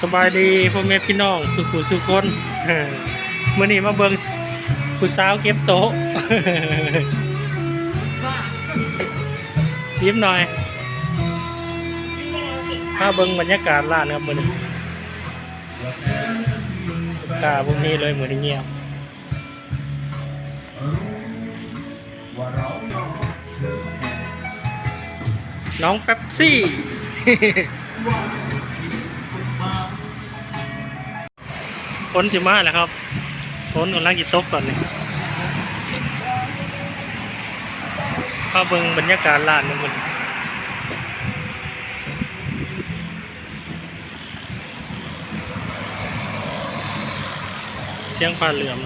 ສະບາຍດີພໍ່ແມ່ພີ່ນ້ອງສູ່ຜູ້ສູ່ຄົນ ມື້ນີ້ມາເບິ່ງຜູ້ສາວເກັບໂຕະ ອີບໜ້ອຍ ພາເບິ່ງບັນຍາກາດຮ້ານຄັບມື້ນີ້ ລູກຄ້າບໍ່ມີເລີຍ ມື້ນີ້ງຽບ. ນ້ອງເປັບຊີ ຝົນຊິມາແລ້ວຄັບ ຝົນກຳລັງຊິຕົກຕອນນີ້ ພາເບິ່ງບັນຍາກາດຮ້ານມື້ນີ້. ສຽງຟ້າເຫຼື້ອມ.